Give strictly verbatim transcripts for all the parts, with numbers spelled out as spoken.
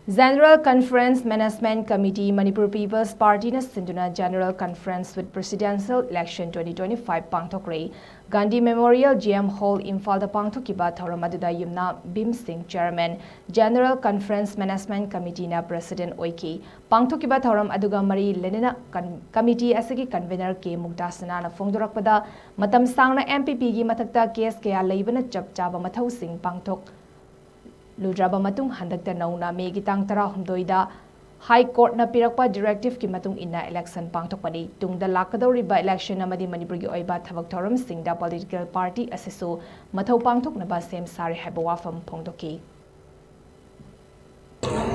General Conference Management Committee, Manipur People's Party ꯅ ꯁꯤꯟꯗꯨꯅ General Conference with Presidential Election twenty twenty-five ꯄꯥꯡꯊꯣꯛꯈ꯭ꯔꯦ꯫ Gandhi Memorial G M Hall, ꯏꯝꯐꯥꯜꯗ ꯄꯥꯡꯊꯣꯛꯈꯤꯕ ꯊꯧꯔꯝ ꯑꯗꯨꯗ ꯌꯨꯝꯅꯥꯝ ꯚꯤꯝ ꯁꯤꯡ, Chairman, General Conference Management Committee ꯅ President ꯑꯣꯏꯈꯤ꯫ ꯄꯥꯡꯊꯣꯛꯈꯤꯕ ꯊꯧꯔꯝ ꯑꯗꯨꯒ ꯃꯔꯤ ꯂꯩꯅꯅ ꯀꯟ-, committee ꯑꯁꯤꯒꯤ convener ꯀꯦ ꯃꯨꯛꯇꯥꯁꯅꯥꯅ ꯐꯣꯡꯗꯣꯔꯛꯄꯗ, ꯃꯇꯝ ꯁꯥꯡꯅ M P P ꯒꯤ ꯃꯊꯛꯇ case ꯀꯌꯥ ꯂꯩꯕꯅ ꯆꯞ ꯆꯥꯕ ꯃꯊꯧꯁꯤꯡ ꯄꯥꯡꯊꯣꯛ ꯂꯨꯗ꯭ꯔꯕ ꯃꯇꯨꯡ, ꯍꯟꯗꯛꯇ ꯅꯧꯅ ꯃꯦꯒꯤ ꯇꯥꯡ ꯇꯔꯥꯍꯨꯝꯗꯣꯏꯗ High Court ꯅ ꯄꯤꯔꯛꯄ directive ꯀꯤ ꯃꯇꯨꯡ ꯏꯟꯅ election ꯄꯥꯡꯊꯣꯛꯄꯅꯤ꯫ ꯇꯨꯡꯗ ꯂꯥꯛꯀꯗꯧꯔꯤꯕ election ꯑꯃꯗꯤ ꯃꯅꯤꯄꯨꯔꯒꯤ ꯑꯣꯏꯕ ꯊꯕꯛ ꯊꯧꯔꯝꯁꯤꯡꯗ political party ꯑꯁꯤꯁꯨ ꯃꯊꯧ ꯄꯥꯡꯊꯣꯛꯅꯕ ꯁꯦꯝ ꯁꯥꯔꯦ ꯍꯥꯏꯕ ꯋꯥꯐꯝ ꯐꯣꯡꯗꯣꯛꯈꯤ꯫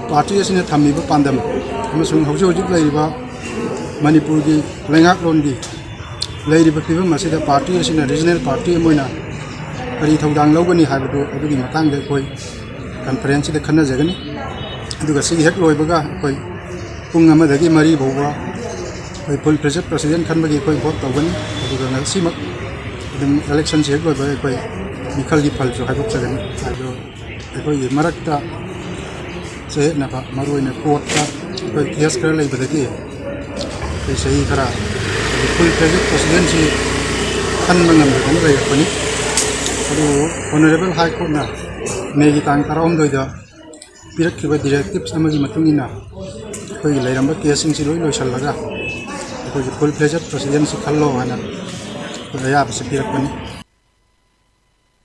ꯄꯥꯔꯇꯤ ꯑꯁꯤꯅ ꯊꯝꯃꯤꯕ ꯄꯥꯟꯗꯝ ꯑꯃꯁꯨꯡ ꯍꯧꯖꯤꯛ ꯍꯧꯖꯤꯛ ꯂꯩꯔꯤꯕ ꯃꯅꯤꯄꯨꯔꯒꯤ ꯂꯩꯉꯥꯛꯂꯣꯟꯒꯤ ꯂꯩꯔꯤꯕ ꯐꯤꯕꯝ ꯑꯁꯤꯗ ꯄꯥꯔꯇꯤ ꯑꯁꯤꯅ regional party ꯑꯃ ꯑꯣꯏꯅ ꯀꯔꯤ ꯊꯧꯗꯥꯡ ꯂꯧꯒꯅꯤ ꯍꯥꯏꯕꯗꯨ ꯑꯗꯨꯒꯤ ꯃꯇꯥꯡꯗ ꯑꯩꯈꯣꯏ conference ꯁꯤꯗ ꯈꯟꯅꯖꯒꯅꯤ꯫ ꯑꯗꯨꯒ ꯁꯤꯒꯤ ꯍꯦꯛ ꯂꯣꯏꯕꯒ ꯑꯩꯈꯣꯏ ꯄꯨꯡ ꯑꯃꯗꯒꯤ ꯃꯔꯤ ꯐꯥꯎꯕ ꯑꯩꯈꯣꯏ full fledged president ꯈꯟꯕꯒꯤ ꯑꯩꯈꯣꯏ vote ꯇꯧꯒꯅꯤ꯫ ꯑꯗꯨꯒ ꯉꯁꯤꯃꯛ ꯑꯗꯨꯝ election ꯁꯤ ꯍꯦꯛ ꯂꯣꯏꯕꯒ ꯑꯩꯈꯣꯏ ꯃꯤꯈꯜꯒꯤ ꯐꯜꯁꯨ ꯍꯥꯏꯗꯣꯛꯆꯒꯅꯤ꯫ ꯑꯗꯣ ꯑꯩꯈꯣꯏꯒꯤ ꯃꯔꯛꯇ ꯆꯌꯦꯠꯅꯕ, ꯃꯔꯨꯑꯣꯏꯅ court ꯇ ꯑꯩꯈꯣꯏ case ꯈꯔ ꯂꯩꯕꯗꯒꯤ ꯑꯩꯈꯣꯏ ꯆꯍꯤ ꯈꯔ full fledged president ꯁꯤ ꯈꯟꯕ ꯉꯝꯗꯗꯅ ꯂꯩꯔꯛꯄꯅꯤ꯫ ꯑꯗꯨꯕꯨ Honourable High Court ꯅ ꯃꯦꯒꯤ ꯇꯥꯡ ꯇꯔꯥꯍꯨꯝꯗꯣꯏꯗ ꯄꯤꯔꯛꯈꯤꯕ directives ꯑꯃꯒꯤ ꯃꯇꯨꯡ ꯏꯟꯅ ꯑꯩꯈꯣꯏꯒꯤ ꯂꯩꯔꯝꯕ case ꯁꯤꯡꯁꯤ ꯂꯣꯏ ꯂꯣꯏꯁꯤꯜꯂꯒ ꯑꯩꯈꯣꯏꯒꯤ full fledged president ꯁꯤ ꯈꯜꯂꯣ ꯍꯥꯏꯅ ꯑꯩꯈꯣꯏ ꯑꯌꯥꯕꯁꯤ ꯄꯤꯔꯛꯄꯅꯤ꯫